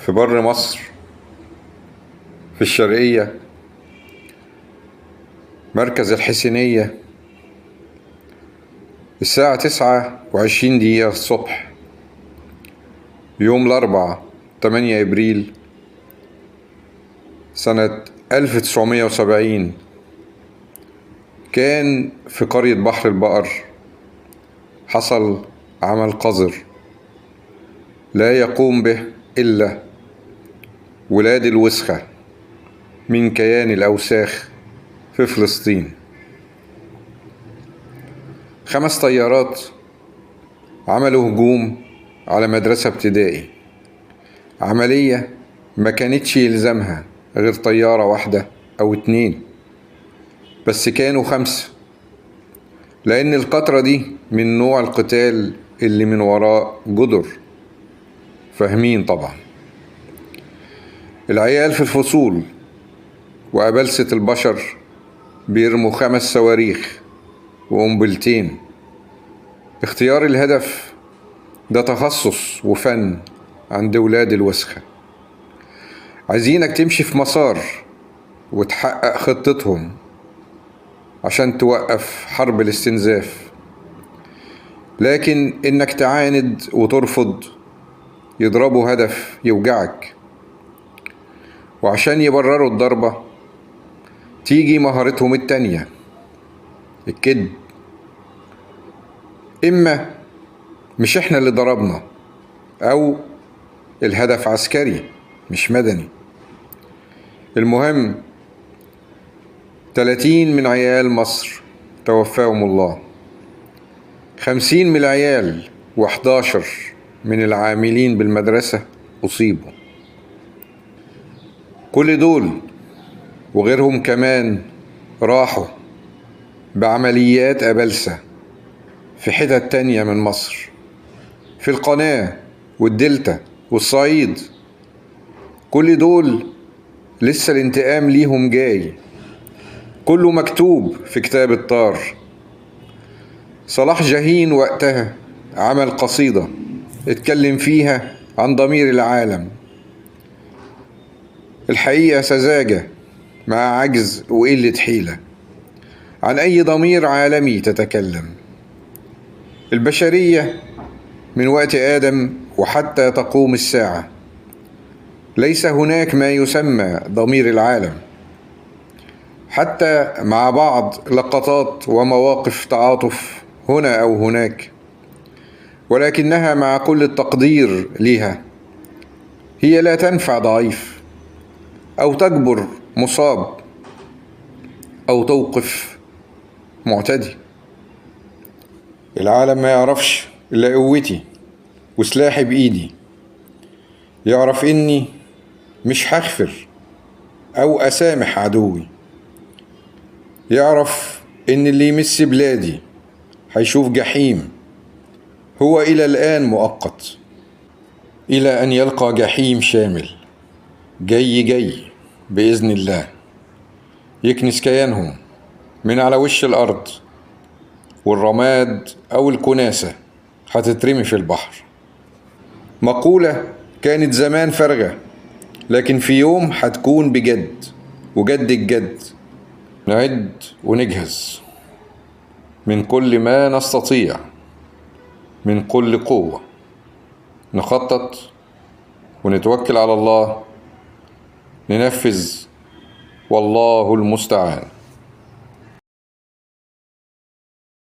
في بر مصر في الشرقية، مركز الحسينية، الساعة 29 الصبح، يوم الأربعاء 8 إبريل سنة 1970، كان في قرية بحر البقر حصل عمل قذر لا يقوم به إلا ولاد الوسخة من كيان الأوساخ في فلسطين. 5 طيارات عملوا هجوم على مدرسة ابتدائي، عملية ما كانتش يلزمها غير طيارة واحدة أو 2، بس كانوا 5، لأن القطرة دي من نوع القتال اللي من وراء جدر، فاهمين طبعا. العيال في الفصول وأبلسة البشر بيرموا 5 صواريخ وقنبلتين. اختيار الهدف ده تخصص وفن عند ولاد الوسخة. عايزينك تمشي في مسار وتحقق خطتهم عشان توقف حرب الاستنزاف، لكن انك تعاند وترفض يضربوا هدف يوجعك، وعشان يبرروا الضربة تيجي مهارتهم التانية، الكذب. إما مش إحنا اللي ضربنا، أو الهدف عسكري مش مدني. المهم 30 من عيال مصر توفاهم الله، 50 من العيال و11 من العاملين بالمدرسة أصيبوا. كل دول وغيرهم كمان راحوا بعمليات أبلسة في حتت تانية من مصر، في القناة والدلتا والصعيد. كل دول لسه الانتقام ليهم جاي، كله مكتوب في كتاب الطار. صلاح جاهين وقتها عمل قصيدة اتكلم فيها عن ضمير العالم. الحقيقة سذاجة مع عجز وقلة حيلة. عن أي ضمير عالمي تتكلم؟ البشرية من وقت آدم وحتى تقوم الساعة ليس هناك ما يسمى ضمير العالم، حتى مع بعض لقطات ومواقف تعاطف هنا أو هناك، ولكنها مع كل التقدير لها هي لا تنفع ضعيف أو تجبر مصاب أو توقف معتدي. العالم ما يعرفش إلا قوتي وسلاحي بإيدي، يعرف إني مش هغفر أو أسامح عدوي، يعرف إن اللي يمس بلادي هيشوف جحيم هو إلى الآن مؤقت، إلى أن يلقى جحيم شامل جاي جاي بإذن الله يكنس كيانهم من على وش الأرض، والرماد أو الكناسة هتترمي في البحر. مقولة كانت زمان فارغة، لكن في يوم هتكون بجد وجد الجد. نعد ونجهز من كل ما نستطيع، من كل قوة، نخطط ونتوكل على الله، ننفذ، والله المستعان.